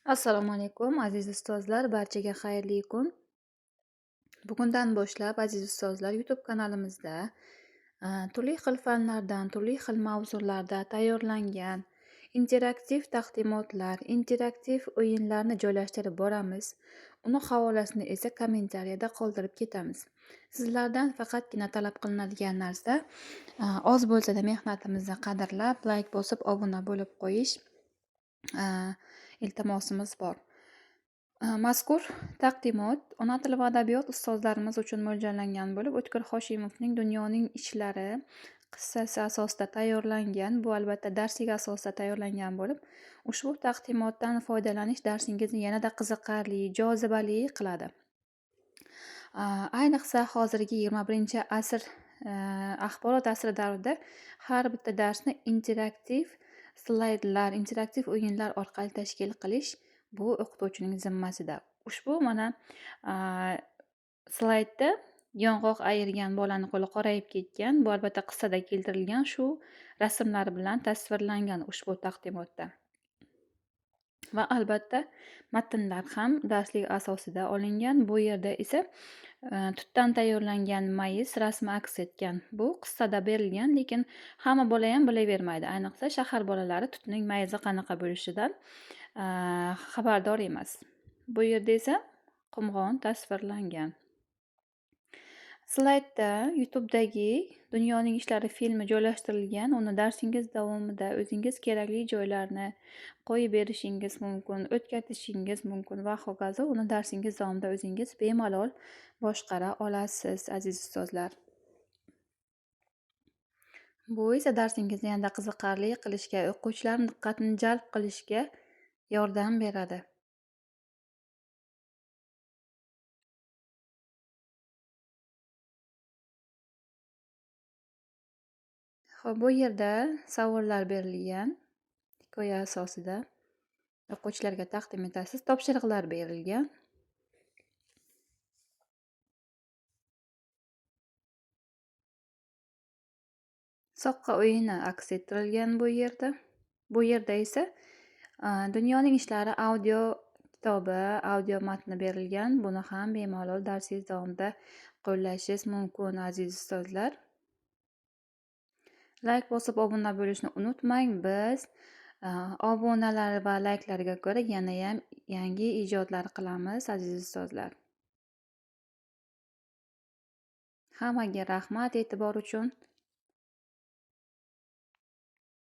Assalomu alaykum, aziz ustozlar, barchaga xayrli kun. Bugundan boshlab, aziz ustozlar, YouTube kanalimizda turli xil fanlardan, turli xil mavzularda tayyorlangan interaktiv taqdimotlar, interaktiv o'yinlarni joylashtirib boramiz. Uni havolasini esa kommentariyada qoldirib ketamiz. Sizlardan faqatgina talab qilinadigan narsa, oz bo'lsa-da mehnatimizni qadrlab, like bosib, obuna bo'lib qo'yish iltimosimiz bor. Mazkur taqdimot ona tili va adabiyot ustozlarimiz uchun mo'ljallangan bo'lib, O'tkir Hoshimovning Dunyoning ishlari qissasi asosida tayyorlangan. Bu albatta darslik asosida tayyorlangan bo'lib, ushbu taqdimotdan foydalanish darsingizni yanada qiziqarli, jozibali qiladi. Ayniqsa hozirgi 21-asr axborot asri davrida har bitta darsni interaktiv slaydlar, interaktiv o'yinlar orqali tashkil qilish bu o'qituvchining zimmasida. Ushbu mana slaydda yong'oq ayirgan bolani qo'li qorayib ketgan. Bu albatta qissada keltirilgan, shu rasmlar bilan tasvirlangan ushbu taqdimotda. Va albatta matnlar ham darslik asosida olingan. Bu yerda esa tutdan tayyorlangan mayiz rasmi aks etgan. Bu qissada berilgan, lekin hamma bola ham bilavermaydi. Ayniqsa shahar bolalari tutning mayizi qanaqa bo'lishidan xabardor emas. Bu yerda esa qumg'on tasvirlangan. Slaydda YouTube'dagi Dunyoning ishlari filmi joylashtirilgan. Uni darsingiz davomida o'zingiz kerakli joylarni qo'yib berishingiz mumkin, o'tkatishingiz mumkin va hokazo. Uni darsingiz davomida o'zingiz bemalol boshqara olasiz, aziz ustozlar. Bu esa darsingizni yanada qiziqarli qilishga, o'quvchilarning diqqatini jalb qilishga yordam beradi. Xo'p, bu yerda savollar berilgan hikoya asosida o'quvchilarga taqdim etasiz, topshiriqlar berilgan. Soqqa o'yini aks ettirilgan bu yerda. Bu yerda esa Dunyoning ishlari audio kitobi, audio matni berilgan. Buni ham bemalol darsingiz davomida qo'llashingiz mumkin, aziz ustozlar. Like bosib obuna bo'lishni unutmang. Biz obunalar va layklarga ko'ra yana ham yangi ijodlar qilamiz, aziz ustozlar. Hammaga rahmat e'tibor uchun.